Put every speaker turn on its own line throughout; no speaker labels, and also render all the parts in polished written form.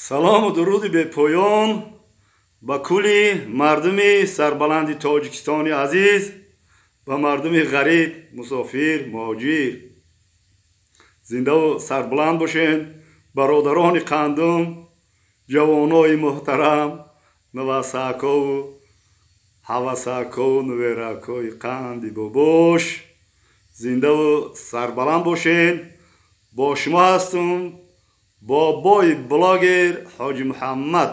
Салому дуруди бепоён ба кулли мардуми сарбаланди Тоҷикистони азиз, ба мардуми ғариб, мусофир, муҳоҷир. Зиндаву сарбаланд бошед, бародарони қандум, ҷавонои муҳтарам, навасакову ҳавасакову нуверакои қанди бобош. Зиндаву сарбаланд бошед. Бо шумо ҳастум бобои блогер Ҳоҷи Муҳаммад.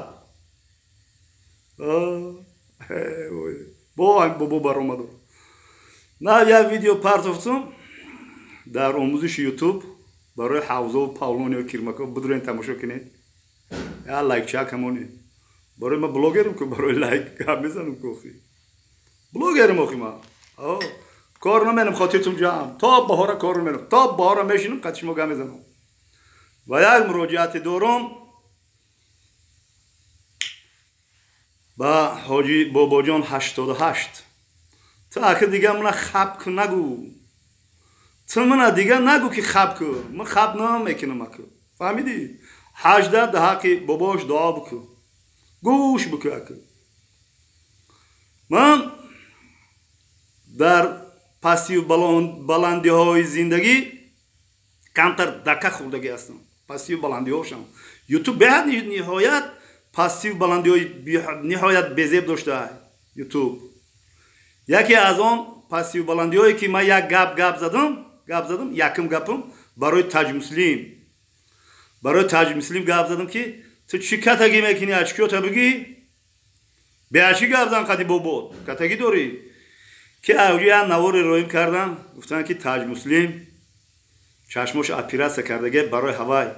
Бо бобо баромадо. На як видео партофтум дар омӯзиши Ютуб барои ҳавзову павлонио кирмако, бидурен тамошо кунед. Я лайкча камонед. Барои ма блогерам ку, барои лайк гап мезанам ку охи. Блогерам охи ма. Кор наменам, хотиртум ҷамъ. То баҳора кор наменам. То баҳора мешинам, қати шумо гап мезанам. Ва як муроҷиате дорам ба ҳоҷи Бобоҷон 88. Ту ака дига мана хаб ку нагӯ. Ту мана дига нагӯ ки хаб ку. Ман хаб намекунам ака. Фаҳмидӣ? 18 даҳақи бобош дуо бикун. Гӯш бикун ака. Ман дар пастию баландиҳои зиндагӣ камтар дака хӯрдагӣ ҳастам. Пастию баландиҳошам. Ютуб беҳад ниҳоят пастию баландиҳои ниҳоят безеб доштаа Ютуб. Яке аз он пастию баландиҳое ки ман як гап задам, якум гапам барои Таҷмуслим. Барои Таҷмуслим гап задам ки ту чӣ катагӣ мекунӣ, ачкиёта бигӣ? Беачӣ гап зан қади бобот, катагӣ дорӣ. Ки авҷи як навори роим кардам, гуфтанд ки Таҷмуслим чашмош оператсия кардаге барои ҳавай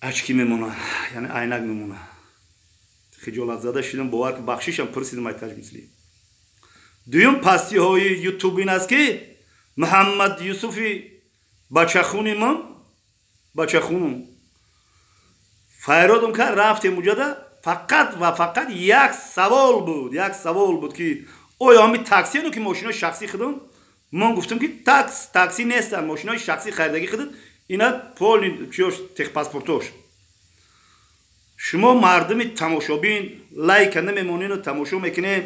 ачки мемона, яъне айнак мемона. Хиҷолатзада шидам, бовар ки бахшишам пурсидам ай Таҷмуслим. Дуюм пастиҳои Ютуб ин аст ки Муҳаммад Юсуфи бачахуни ман, бачахунум файродум кард, рафтем уҷода, фақат ва фақат як савол буд, як савол буд ки оё ҳами таксиену ки мошинои шахсӣ худам? Ман гуфтам ки такси нестанд, мошинои шахсӣ харидагӣ худат, ина поли чиёш техпаспортош. Шумо мардуми тамошобин лайка намемонену тамошо мекунем,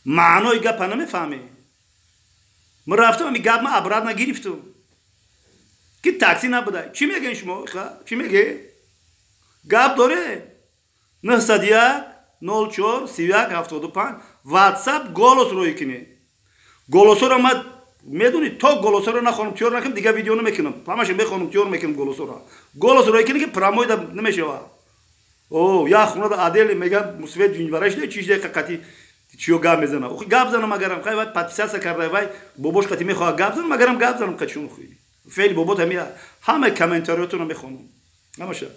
маънои гапа намефаҳмем. Ман рафтам ҳами гап ман обратно гирифтум ки такси набуда. Чӣ мегӯен шумо? Чӣ мегӯед? Гап доре? 901 04 31 75 WhatsApp голос рӯй кунед. Голосоро ман медонӣ, то голосоро нахонам, тиёр накунам, дигар видео намекунам. Ҳамаша мехонам, тиёр мекунам голосоро. Голос рӯй кунед ки прамойда намешавад. О, як хонада адели меган мусвет ҷинвараш не чиз дақиқа қати чиё гап мезанам. Охи гап занам агарам, хай вай подписаться карда, вай бобош қати мехоҳад гап занам, агарам гап занам қати хи. Феъли бобот ҳами ҳама комментариётонро мехонам. Ҳамаша.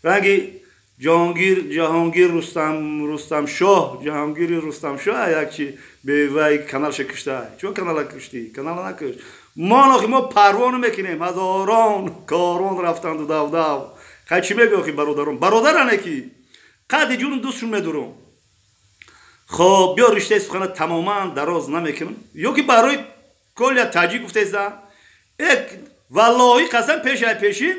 Ранги Ҷаҳонгир, Ҷаҳонгир Рустам, Рустамшоҳ, Ҷаҳонгири Рустамшоҳ як чи бевай каналша кушта. Чо канала куштӣ? Канала накушт. Мо охи мо парво намекунем, ҳазорон корвон рафтанду давдав. Хай чӣ мегӯ охи бародарон? Бародаране ки қадди ҷунум дӯстшон медорам. Хоб, биё риштаи сухана тамоман дароз намекунам. Ё ки барои Коля Таҷик гуфтеса, эк валлоҳи қасам пешай пешин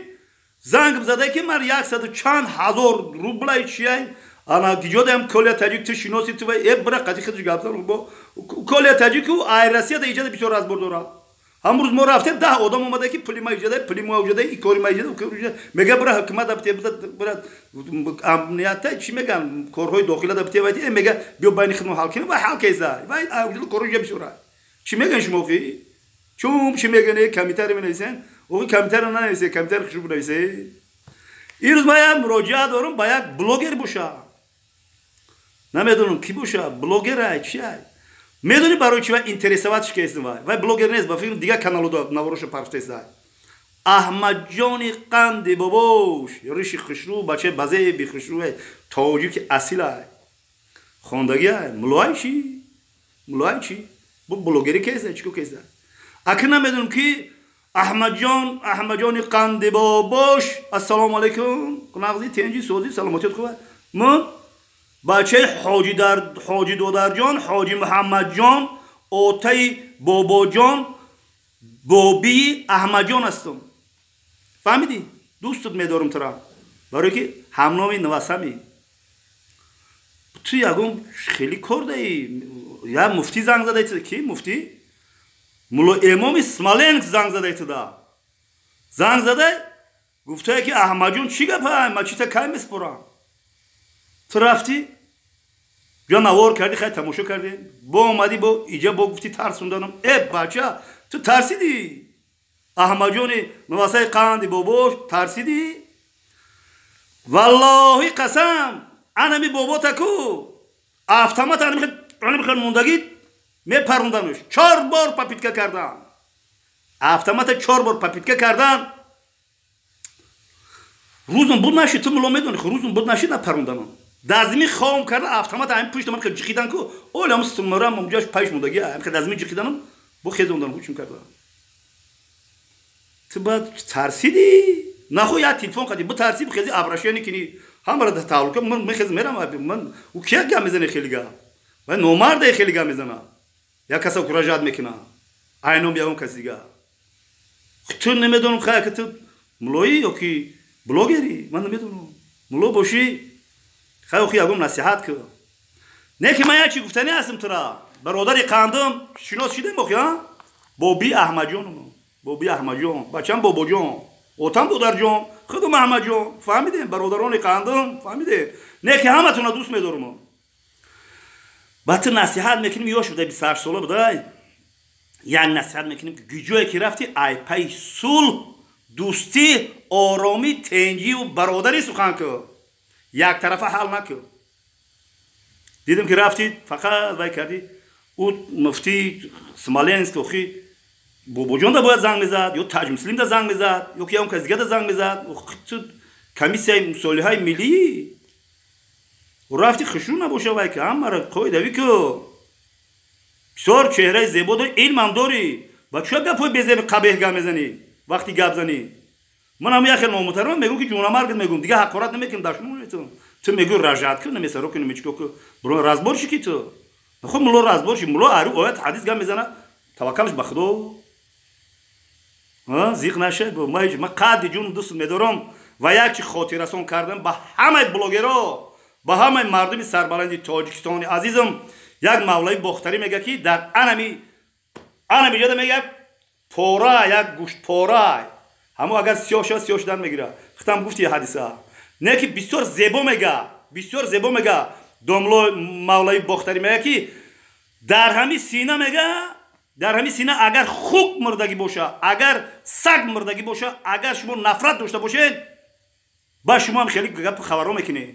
занг зада ки ман 100 чанд ҳазор рублай чиай ана гиҷодаям Коля Таҷик ту шиноси ту вай э бира қати худаш гап зан бо Коля Таҷику ай Россияда иҷода бисёр разбор дора. Ҳамрӯз мо рафтем 10 одам омада ки пули ма иҷода, пули ма иҷода, и кори ма иҷода, кори иҷода. Мега бира ҳукумат да бите, бира амнията чӣ меган, корҳои дохила да бите вай мега биё байни худмо ҳал кунем, вай ҳал кеза. Вай иҷода корҳои иҷода бисёра. Чӣ меган шумо охи? Чум чӣ меган, комментарий менависен? Охи комментарий нанависе, комментарий хушбу нависе. Ирӯз ман як муроҷиат дорам ба як блогер боша. Намедонам ки боша, блогер чи ай. Медонӣ барои чи вай интересоватш кесн вай? Вай блогер нест, ба фикр дигар каналу навороша парфтеса. Аҳмадҷони қанди бобош, риши хушрӯ, бачаи базеби хушрӯ, тоҷики асил ай. Хондагӣ ай, мулоай чи? Мулоай чи? Бу блогери кеса, чико кеса? Аки намедонам ки Аҳмадҷон, Аҳмадҷони қанди бобош, ассалому алайкум, нағзи, тенҷи, созӣ, саломатият хуб. Ман бачаи ҳоҷи Додарҷон, ҳоҷи Муҳаммадҷон, отаи Бобоҷон, бобии Аҳмадҷон ҳастам. Фаҳмидӣ? Дӯстат медорам тура. Барои ки ҳамноми навасами. Ту ягон хеле кор даи. Я муфтӣ занг задай ту. Ки муфтӣ? Мулло Эмоми Смоленск занг задай туда. Занг задай, гуфтае ки Аҳмадҷон, чӣ гапа, мачита кай меспорам? Ту рафтӣ, ҷо навор кардӣ, хай тамошо кардем. Бо омадӣ, бо иҷа бо гуфтӣ тарсонданам. Э бача, ту тарсидӣ? Аҳмадҷони навасаи қанди бобош тарсидӣ? Валлоҳи қасам, анами боботаку автомат анами хел мондагӣ мепарундануш. 4 бор попытка кардан. Автомата 4 бор попытка кардан. Рӯзум буд нашид, ту мулло медонӣ, рӯзум буд нашид напарунданам. Дазми хом карда автомат ҳамин пушта ман хел ҷиқидан ку, олам сумарам онҷош пайш мондагӣ, ҳамин хел дазми ҷиқиданам, бо хезонданам ҳучм карда. Ту баъд тарсидӣ? Нахо як телефон кардӣ, битарсӣ, бихези обращение кунӣ. Ҳамаро дар тааллуқа ман мехез мерам, ман ӯ кия гап мезане хеле гап. Ва номарде хеле гап мезана. Як каса угрожать мекуна. Айном ягон каси дига. Ту намедонам, хай ки ту муллоӣ ё ки блогерӣ, ман намедонам. Мулло бошӣ, хай охи ягон насиҳат кун. Не ки ман як чи гуфтанӣ ҳастам тура. Бародари қандам, шинос шидем охи, а? Боби Аҳмадҷон, Боби Аҳмадҷон, бачам Бобоҷон, отам Додарҷон, худум Аҳмадҷон. Фаҳмидем, бародарони қандам, фаҳмидем. Не ки ҳаматона дӯст медорам. Ба ту насиҳат мекунем, ёш буда, 28 сола будай. Як насиҳат мекунем, ки ҷое ки рафтӣ, ай пай сулҳ, дӯстӣ, оромӣ, тенҷиву бародарӣ сухан кун. Яктарафа ҳал накун. Дидем ки рафтӣ, фақат вай кардӣ. Ӯ муфти Смоленск охи Бобоҷонда бояд занг мезад, ё Таҷмуслимда занг мезад, ё ки ягон кас дигада занг мезад. Ту комиссияи мусолиҳаи миллӣ рафти, хушрӯ набоша вай ки ҳамаро қоидавӣ ку. Бисёр чеҳраи зебо дорӣ, илмам дорӣ. Ба чӯя гапҳои безеби қабеҳ гап мезанӣ вақти гап занӣ? Ман ҳам як хел номуҳтарам мегӯм ки ҷонамаргат мегӯм, дига ҳақорат намекунам, дашном наметавонам. Ту мегӯй ражат ку, намесаро ку, намечико ку, бро разборщик ки ту. Хуб мулло разборщик, мулло ару оят ҳадис гап мезана, таваккалаш ба Худо. Зиқ наша, ман қадди ҷун дӯст медорам ва як чи хотиррасон кардам ба ҳамаи блогеро, ба ҳамаи мардуми сарбаланди Тоҷикистони азизам. Як мавлави Бохтарӣ мега ки дар анами ҷода мега пора, як гӯштпора, ҳамо агар сиёҳ шавад, сиёҳ шудан мегирад. Хитам гуфти ҳадиса. Не ки бисёр зебо мега, бисёр зебо мега. Домло мавлави Бохтарӣ мега ки дар ҳами сина мега, дар ҳами сина агар хук мурдагӣ боша, агар саг мурдагӣ боша, агар шумо нафрат дошта бошед, ба шумо ҳам хеле гап хабарҳо мекунед.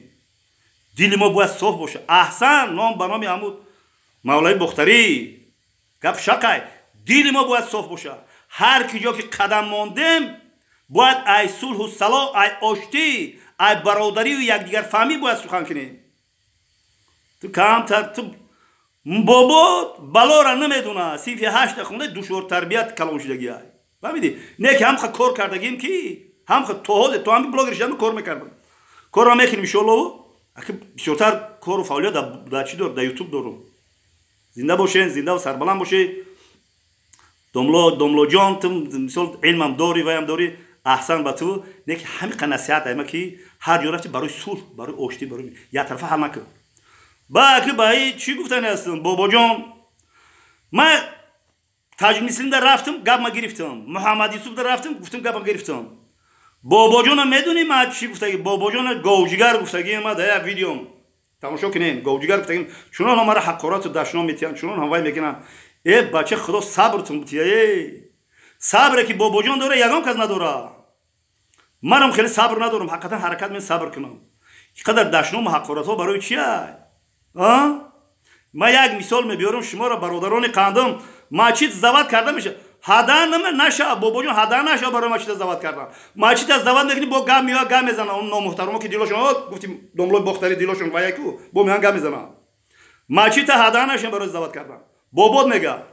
Дили мо бояд соф боша. Аҳсан, ном ба номи ҳамуд мавлави Бохтарӣ. Гап шақай. Дили мо бояд соф боша. Ҳар ки ҷо ки қадам мондем, бояд ай сулҳу сало, ай оштӣ, ай бародарию якдигарфаҳмӣ бояд сухан кунем. Ту камтар, ту бобо балора намедона, синфи 8 хонда душвортарбият калон шудагиай. Фаҳмидӣ? Не ки ҳамха кор кардагим ки ҳамха то ҳозе то ҳами блогер шудам кор мекардам. Корро мекунем иншоалло. Аки бисёртар кору фаъолият дар чӣ дорам? Дар ютуб дорам. Зинда бошен, зинда ва сарбаланд бошед. Домло, домлоҷон, ту мисол илмам дорӣ, ваям дорӣ, аҳсан ба ту. Не ки ҳамиқа насиҳат айма ки ҳар ҷо рафти барои сулҳ, барои оштӣ, барои яктарафа ҳал накун. Ба ки ба чӣ гуфтани ҳастам, бобоҷон? Ман Таҷмислимда рафтам, гапма гирифтам. Муҳаммад Юсуфда рафтам, гуфтам гапма гирифтам. Бобоҷона медонӣ ман чӣ гуфтагӣ? Бобоҷона говҷигар гуфтагӣ ма дар як видеом. Тамошо кунед, говҷигар гуфтагӣ. Чунон ҳамаро ҳақорату дашном метиҳанд, чунон ҳам вай мекунанд. Э бача, Худо сабртун бутия. Э сабре ки бобоҷон дора, ягон кас надора. Манам хеле сабр надорам, ҳақиқатан ҳаракат мен сабр кунам. Чӣ қадар дашному ҳақоратҳо барои чия? Ман як мисол мебиёрам шуморо, бародарони қандам. Мачид зават карда меша. Ҳада нама наша, бобоҷон, ҳада наша барои мачида зават кардан. Мачида зават мекунӣ, бо гап меояд, гап мезана. Он номуҳтарамо ки дилошон, гуфти домлои Бохтарӣ дилошон ваяку, бо меоян гап мезана. Мачида ҳада наша барои зават кардан. Бобод мега.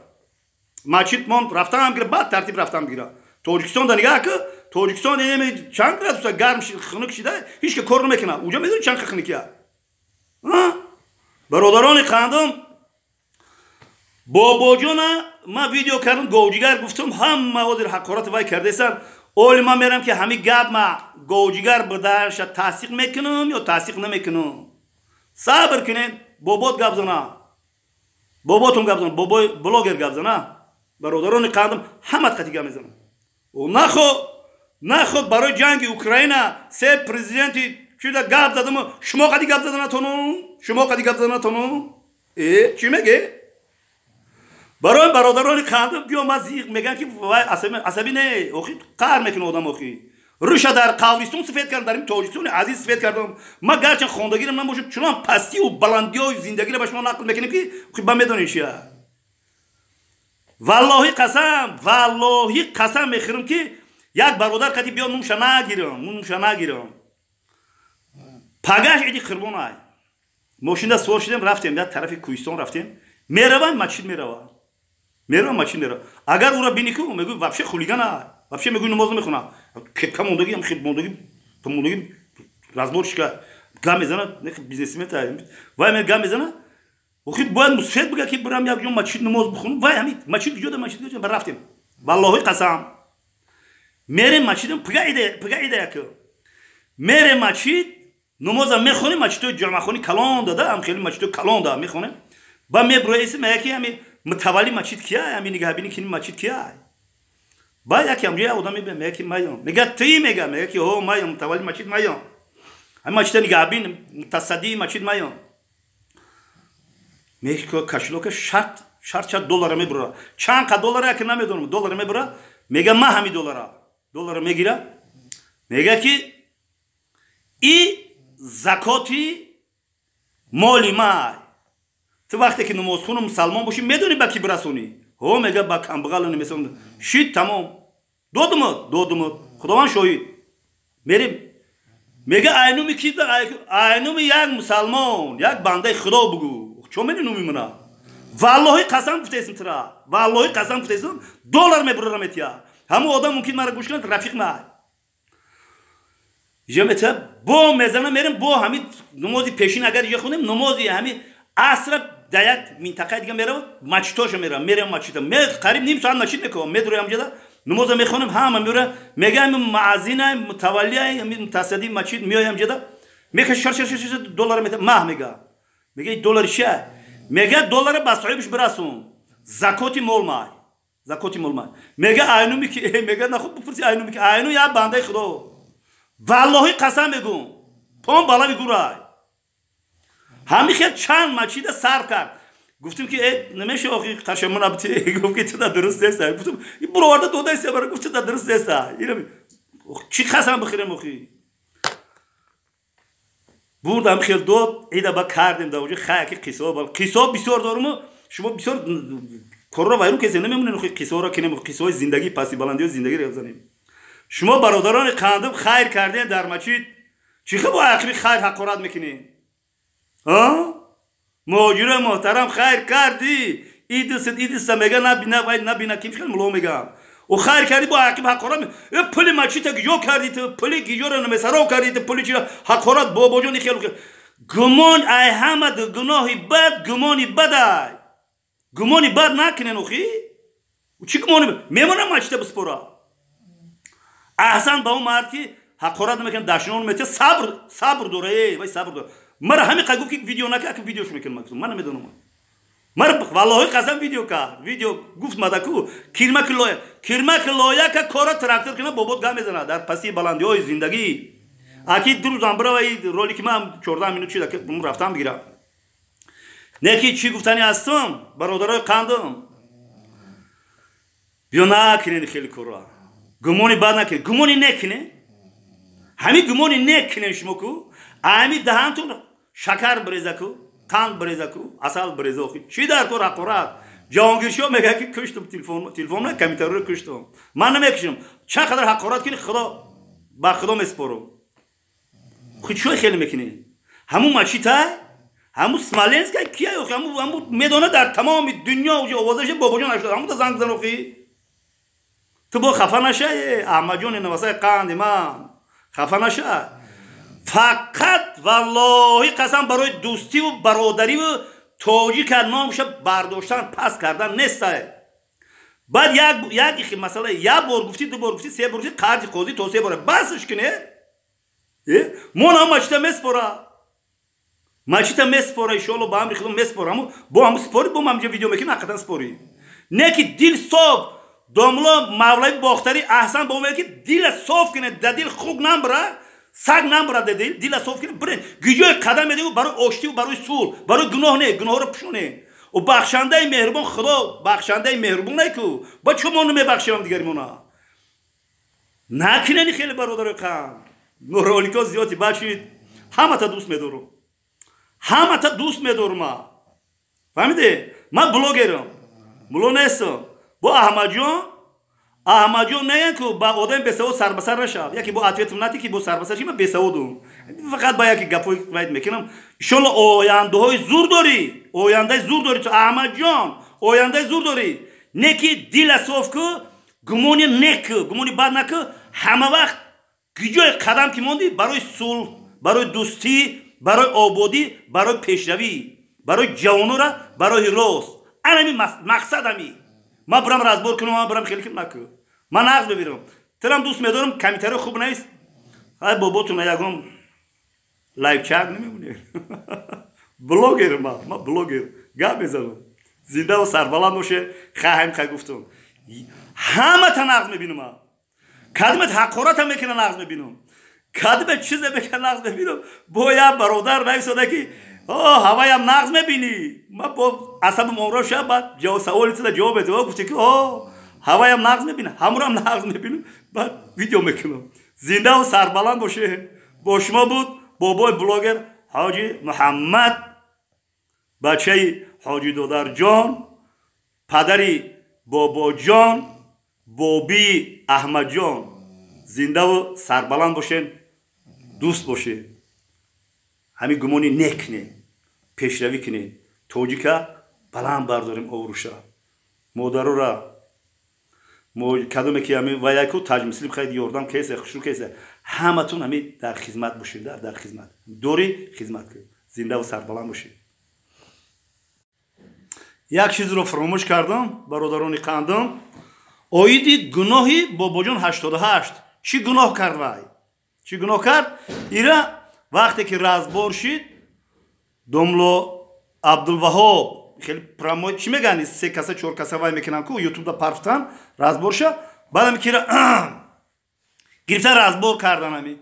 Мачид мон рафтан гира, баъд тартиб рафтан гира. Тоҷикистон да нигаҳ ки, Тоҷикистон неме чанд градуса гарм хунук шида, ҳеч ки кор намекунад. Уҷа медонӣ чанд хунукия? Бародарони қандам, бобоҷона ман видео кардам, говҷигар гуфтам, ҳама ҳозир ҳақорати вай кардесам. Оли ман мерам ки ҳами гап ма говҷигар будаша тасдиқ мекунам ё тасдиқ намекунам. Сабр кунед, бобот гап зана, боботум гап зана, бобои блогер гап зана, бародарони қандам ҳамат қати гап мезанам. Наход барои ҷанги Украина се президенти чида гап задаму, шумо қади гап зада натонум, шумо қади гап зада натонум. Э, чӣ меге? Барои бародарони қандам биё, ма зиқ мегӯям, ки вай асабӣ не, охи қаҳр мекунад одам. Охи рӯша дар қавристон сифет кардам, дар ин Тоҷикистони азиз сифет кардам. Ма гарчанд хондагирам набошад, чунон пастиву баландиҳои зиндагиро ба шумо нақл мекунем, ки ба медонед чия. Валлоҳи қасам, валлоҳи қасам мехӯрам, ки як бародар қати биё, нумша нагирам, нумша нагирам. Пагаш иди Қурбонай, мошинда сувор шудем, рафтем як тарафи кӯҳистон рафтем. Меравам, мачид мерава, меравам, мачид мерава. Агар ӯро бини ку, мегӯй, вообще хулигана, вообще мегӯй, намоз намехонад, кепка мондагӣ, мондагӣ, мондагӣ, разборщика гап мезана, бизнесмен вай ме гап мезана. Охи бояд мусфед бига, ки бирам як ҷо мачид намоз бихонам. Вай ҳами мачид куҷода, мачид куҷода? Рафтем, валлоҳи қасам, мерем мачидам, пига ида, пига ида яку мерем мачид, намоза мехонем. Мачидои ҷамъахони калон дада, ам хеле мачидои калон да мехонем. Ба меброеси, мега, ки ҳами мутавалли мачид кия, ҳами нигаҳбини кини мачид кия? Ба яке ҳамҷо як одам мебинам, мега, ки маём. Мега, ти мега, мега, ки ҳо, маём, мутавалли мачид маём, ҳами мачида нигаҳбин, мутасаддии мачид маём. Мега, кошелёка шарт шарт шарт доллара мебура, чанд қа доллара яке намедонам, доллара мебура. Мега, ма ҳами доллара мегира, мега, ки и закоти моли май. Ту вақте ки намозхону мусалмон бошӣ, медонӣ, ба кӣ бирасонӣ. Ҳо, мега, ба камбағал намесон шид. Тамом, додумад, додумад, Худованд шоҳид. Мерем, мега, айнуми ки? Айнуми як мусалмон, як бандаи Худо бугӯ. Чо мени нуми мана? Валлоҳи қасам гуфтесм тира, валлоҳи қасам гуфтесм, доллар мебурара метия. Ҳамон одам мумкин мара гӯш кунад, рафиқ май иҷа метия. Бо мезана, мерем, бо ҳами намози пешин агар иҷа хонем, намози ҳами асра дар як минтақаи дига меравад, мачитоша меравам. Мерем мачита, қариб ним соат мачид мекунам. Медуроям ҷада, намоза мехонем, ҳама меора. Мегаем, муаззинай, мутаваллиай, мутасадди мачид меоям ҷада, мека, шар шар шар доллара мета. Маҳ мега, мега, доллари чия? Мега, доллара ба соҳибаш бирасон, закоти мол май, закоти мол май. Мега, айнуми ки? Мега, нахуд бипурси, айнуми ки? Айну як бандаи Худо. Валлоҳи қасам мегӯм, пон балави гурай. Ҳами хел чанд мачида сарф кард. Гуфтем, ки э, намеша охи қашамон абти. Гуфт, ки туда дуруст неста. Гуфтем, буроварда додаиста бара. Гуфт, туда дуруст неста. Чӣ қасам бихӯрем? Охи бурдам, хел дод. Ида ба кардем да уҷа. Хай, ки қиссо қиссо бисёр доруму, шумо бисёр корро вайрон кесе намемонем. Охи қиссоро кинем, қиссои зиндагӣ, пасти баландиҳои зиндагиро занем. Шумо бародарони қандим хайр кардем дар мачид, чӣ хел бо ақиби хайр ҳақорат мекунед? Муҳоҷирои муҳтарам, хайр кардӣ, идисит идиса мега, набина, вай набина, ким хел муло мегам. О, хайр кардӣ, бо ақиб ҳақорат. Э, пули мачита гиҷо кардӣ ту? Пули гиҷоро намесаро кардӣ ту? Пули чиро ҳақорат? Бобоҷони, хел гумон ай ҳама гуноҳи бад, гумони бадай. Гумони бад накунен. Охи чӣ гумони мемонам мачита биспора? Аҳсан ба он мард, ки ҳақорат намекунад, дашнон метия, сабр, сабр дора. Э, вай сабр дора. Мара ҳами қа гуфт, ки видео нака, ки видеош мекунам. Ман намедонам, мара валлоҳи қасам, видео кард, видео гуфт мадаку кирмаки лоя, кирмаки лояка кора трактор кина. Бобот гап мезанад дар пасти баландиҳои зиндагӣ. Аки ду рӯзам бирава, ролики ман 14 минут чида рафтам бигирам. Не, ки чӣ гуфтани ҳастам, бародарои қандам, биё накунед хеле кора, гумони бад накунед, гумони некунед, ҳамин гумони некунед. Шумо ку ҳами даҳантон шакар бирезаку, қанд бирезаку, асал биреза. Охи чӣ дар кор ҳақорат? Ҷаҳонгиршоҳ мегӯяд, ки куштум телефон, комментариро куштум. Ман намекушам. Чанд қадар ҳақорат кунӣ, Худо ба Худо месупорам. Чой хеле мекунӣ? Ҳамун мачитай, ҳамун Смоленска кия? Охи ҳамун медона, дар тамоми дунё овозаша бобоҷон нашуда. Ҳамун занг зан. Охи ту бо хафа нашай, Аҳмадҷони навасаи қанди ман, хафа нашай. Фақат валлоҳи қасам, барои дӯстиву бародариву тоҷика номша бардоштан, паст кардан нестай. Баъд як масъала, як бор гуфтӣ, ду бор гуфтӣ, се бор гуфтӣ, қарзи қозӣ то се бора басш кунед. Мон ҳам мачита меспора. Мачита меспора, иншоалло ба амри худо меспора. Ҳаму бо ҳаму спори, бо ҳамҷа видео мекунем, ҳақиқатан спори. Не ки дил соф, домло мавлави Бохтарӣ аҳсан ба омед ки дила соф кунед, да дил хук намбара, саг намбара да дил, дила соф кунед, биред. Гиҷои қадам медиҳу барои оштиву барои сулҳ, барои гуноҳ не, гуноҳро пӯшонед. У бахшандаи меҳрубон Худо, бахшандаи меҳрубон не ку. Ба чо мо намебахшем дигаримона? Накунени хеле бародарои қанд. Ролико зиёди бачид. Ҳамата дӯст медорам. Ҳамата дӯст медорам. Фаҳмиде? Ман блогерам. Мулло нестам. Бо Аҳмадҷон, Аҳмадҷон не ку ба одами бесавод сарбасар нашав. Яке бо ответам нати ки бо сарбасар ши, ман бесаводум. Фақат ба яке гапҳои вайд мекунам. Иншолло ояндаҳои зур дорӣ. Ояндаи зур дорӣ ту Аҳмадҷон. Ояндаи зур дорӣ. Не ки дила соф ку, гумони нек ку, гумони бад наку, ҳама вақт гиҷои қадам ки мондӣ барои сулҳ, барои дӯстӣ, барои ободӣ, барои пешравӣ, барои ҷавонора, барои рост. Анами мақсад ами. Ман бурам разбор кунам, ман бурам хеле кунам наку. Ман нағз мебинам. Турам дӯст медорам, комментарио хуб навис. Ай боботуна ягон лайвчак намемонед. Блогер ма блогер. Гап мезанам. Зинда ва сарбаланд боше, хаҳем ха гуфтам. Ҳамата нағз мебинам. Кадимат ҳақората мекунад нағз мебинам. Кадимат чизе мекунад нағз мебинам. Бо як бародар нависода ки о ҳаваям нағз мебинӣ. Ман бо асабам омро шуд, баъд саволи туда ҷавоб медиҳам. Гуфте ки о ҳаваям нағз мебинам, ҳамурам нағз мебинам, баъд видео мекунам. Зинда ва сарбаланд боше. Бо шумо буд бобои блогер Ҳоҷи Муҳаммад, бачаи Ҳоҷи Додарҷон, падари Бобоҷон, бобии Аҳмадҷон. Зинда ва сарбаланд бошед, дӯст бошед. Ҳамин гумони нек кунед, пешравӣ кунед, тоҷика баланд бардорем обрӯша. Модарора кадоме ки ҳамин ваяку таҷмислим хайд ёрдам кесе, хушрӯ кесе, ҳаматон ҳамин дар хизмат бошед, дар хизмат. Дорӣ хизмат кунед. Зинда ва сарбаланд бошед. Як чизро фаромӯш кардам, бародарони қандам. Оиди гуноҳи Бобоҷон 88. Чӣ гуноҳ кард вай? Чӣ гуноҳ кард? Ира вақте ки разбор шид, домло Абдулваҳоб хеле прямой чӣ мегӯянд, се каса, чор каса вай мекунанд ку, ютубда парфтан разбор ша, баъдам кира гирифта разбор кардан ами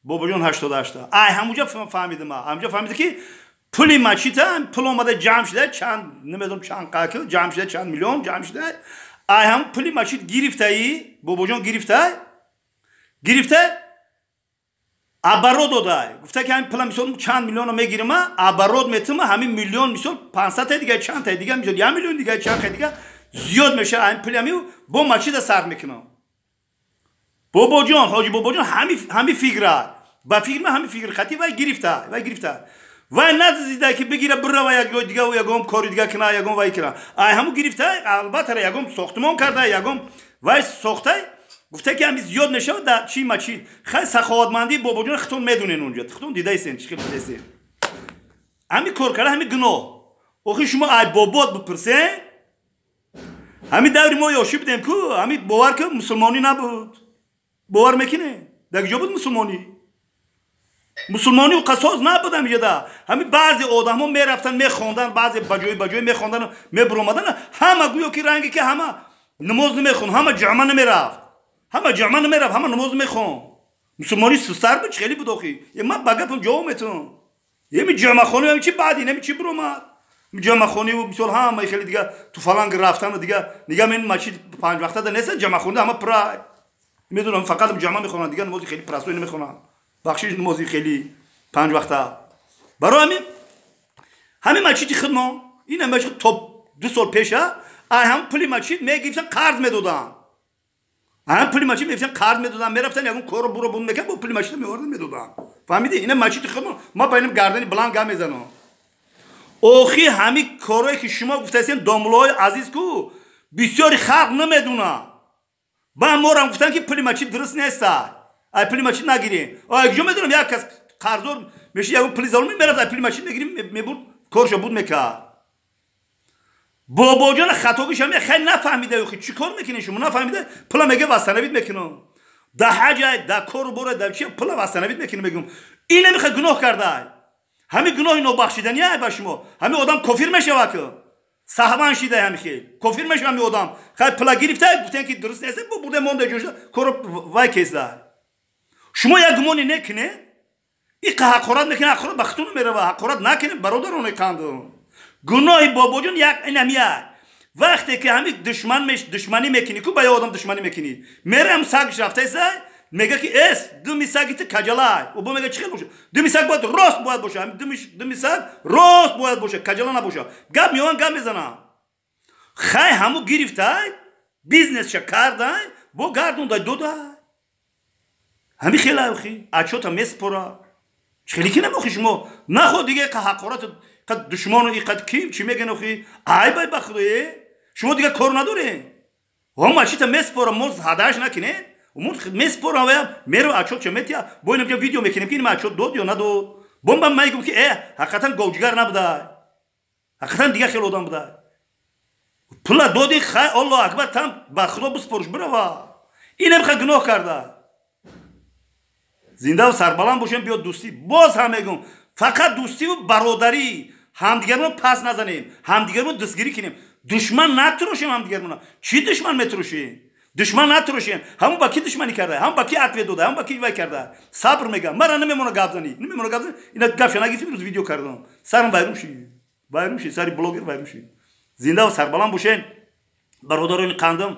Бобоҷон 88. Ай ҳамуҷа фаҳмидам, ҳамуҷа фаҳмидам ки пули мачита пул омада ҷамъ шуда, чанд намедонам чанд қакл ҷамъ шуда, чанд миллион ҷамъ шуда. Ай ҳам пули мачит гирифтаи Бобоҷон гирифта оборот додай. Гуфта ки ҳамин пула мисол чанд миллионро мегирим, оборот метима, ҳамин миллион мисол 500 та дига чанд та дига мисол 1 миллион дига чанд та дига зиёд мешавад. Ҳамин пули ҳамин бо мачита сарф мекунам. Бобоҷон, Ҳоҷи Бобоҷон ҳамин фикра, ба фикр ман ҳамин фикр хати вай гирифта, вай гирифта. Вай надизида ки бигира бирава як ҷой дига, ягон кори дига кина, ягон вай кина. Ай ҳаму гирифта, албатта ягон сохтмон карда, ягон вай сохта, гуфта ки ҳами зиёд мешавад дар чи мачид. Хай саховатмандии Бобоҷон хитон медонен онҷо, хитон дидаистен, чӣ хел дидаистен. Ҳами кор карда, ҳами гуноҳ. Охи шумо ай бобот бипурсен, ҳами даври мо ёшӣ будем ку, ҳами бовар ку мусулмонӣ набуд. Бовар мекунед? Дар куҷо буд мусулмонӣ? Мусулмонӣ қасос набуд ҳамиҷода. Ҳами баъзе одамҳо мерафтанд, мехонданд, баъзе ба ҷои ба ҷой мехонданд, мебуромаданд, ҳама гӯё ки ранге ки ҳама намоз намехонд, ҳама ҷамъа намерафт. Ҳама ҷамъа намерафт, ҳама намоз мехонд. Мусулмонӣ сустар буд, хеле буд охи. Ман ба гапам ҷавоб метавонам. Еми ҷамъахонӣ ами чи баъди, ами чи буромад? Ҷамъахонӣ мисол ҳама хеле дига туфаланг рафтану дига дига мен мачид панҷ вақта да нест, ҷамъахонӣ ҳама прай. Медонам фақат ҷамъа мехонанд, дига намози хеле простой намехонанд. Бахшиш намози хеле панҷ вақта. Барои ҳамин ҳамин мачиди хидмо ин мачид то 2 сол пеша ай ҳам пули мачид мегирифтан қарз медоданд. Ҳам пули мачид мегирифтан қарз медоданд, мерафтан ягон корро буро бун мекард, бо пули мачид меовардан медоданд. Фаҳмидӣ? Ина мачиди хидмо ма ба инам гардани баланд гап мезанам. Охи ҳамин корое ки шумо гуфтаистем домлоҳои азиз ку бисёри халқ намедонад. Ба морам гуфтанд ки пули мачид дуруст нест. Ай пули мачид нагирем. Ай куҷо медонам як кас қарздор меши ягон пули залом мерафт, ай пули мачид мегирим, мебурд, коршо буд мекард. Бобоҷон хатогиш ҳам хеле нафаҳмида, охи чӣ кор мекунед шумо нафаҳмида, пула мега восстановить мекунам. Да ҳаҷай, да кору бора, да чи пула восстановить мекунем, мегум. Ин намиха гуноҳ кардай. Ҳами гуноҳи нобахшидани ай ба шумо. Ҳами одам кофир мешава ки. Саҳван шидай ҳами хел. Кофир мешава ҳами одам. Хай пула гирифтай, гуфтен ки дуруст нест, бу бурда монда ҷоша кору вай кесдай. Шумо як гумони некине? Иқа ҳақорат мекунед, ҳақорат ба хутун мерава. Ҳақорат накунед, бародарони қанду. Гуноҳи бобоҷон як инамия. Вақте ки ҳами душман душманӣ мекунӣ, ку ба я одам душманӣ мекунӣ, мерам сагш рафтаисай, мега ки эс думи саги ту каҷалай. Ӯ мега чӣ хел боша? Думи саг бояд рост бояд боша. Ҳами думи саг рост бояд боша, каҷала набоша. Гап меоян, гап мезанам. Хай ҳаму гирифтай, бизнесша кардай, бо гардондай додай. Ҳами хелай охи, отчёта меспора. Хеле ки намохи шумо нахо дига ҳақорат қад душмону и қад ким чӣ меган охи? Айбай ба худое. Шумо дига кор надорем. Ҳама чита меспора, мо ҳадааш накунем. Мо меспора ва меро отчёт ча метия. Бо инам видео мекунем ки ин отчёт дод ё надод. Бомба мегум ки ҳақиқатан говҷигар набудай. Ҳақиқатан дига хел одам будай. Пула доди, хай Аллоҳ акбар, там ба худо биспорш бирава. Инам ха гуноҳ карда. Зиндаву сарбаланд бошем, биё дӯстӣ. Боз ҳам мегум, фақат дӯстиву бародарӣ. Ҳамдигармон пас назанем, ҳамдигармон дастгирӣ кунем, душман натрошем ҳамдигармона. Чӣ душман метрошем? Душман натрошем. Ҳамон ба ки душманӣ карда, ҳамон ба ки ответ дода, ҳамон ба ки вай карда. Сабр мегам, мара намемона гап занӣ, намемона гап занӣ. Ина гапша нагирифтем, рӯз видео кардам. Сарам вайрон шид, вайрон шид, сари блогер вайрон шид. Зиндаву сарбаланд бошем, бародарони қандам.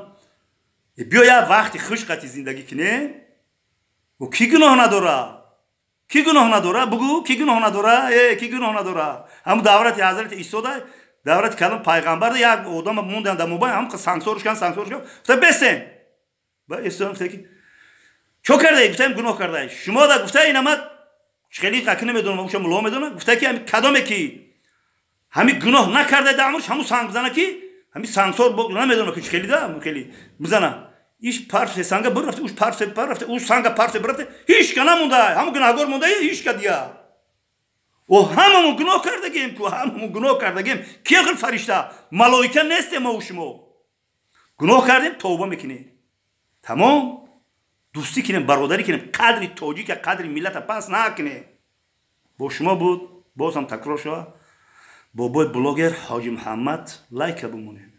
Биё як вақти хуш қати зиндагӣ кунем. Ӯ ки гуноҳ надора? Ки гуноҳ надора? Бугӯ, ки гуноҳ надора? Э, ки гуноҳ надора? Ҳамун даврати ҳазрати Исо да, даврати калом пайғамбар, як одам мондан дар мобайн, ҳам сангсорш кан, сангсорш кан. Гуфта бесен. Ба Исо гуфта ки чо кардаи? Гуфтаем гуноҳ кардаи. Шумо да гуфта инама хеле қаки намедонам, уша мулло медонам. Гуфта ки кадоме ки ҳами гуноҳ накарда дар амрш, ҳамун санг бизана ки ҳами сангсор намедонам ки хеле да хеле бизана. Иш парсе санга бирафте, уш парсе парафте, уш санга парсе бирафте, ҳичка намонда, ҳамун гунаҳгор монда, ҳичка дига. О ҳамамон гуноҳ кардагем ку, ҳамамон гуноҳ кардагем. Ки хел фаришта, малоика нестем мо шумо. Гуноҳ кардем, тавба мекунем. Тамом. Дӯстӣ кунем, бародарӣ кунем, қадри тоҷика, қадри миллата пас накунем. Бо шумо буд, боз ҳам такрор шава. Бобои блогер Ҳоҷи Муҳаммад, лайка бимонем.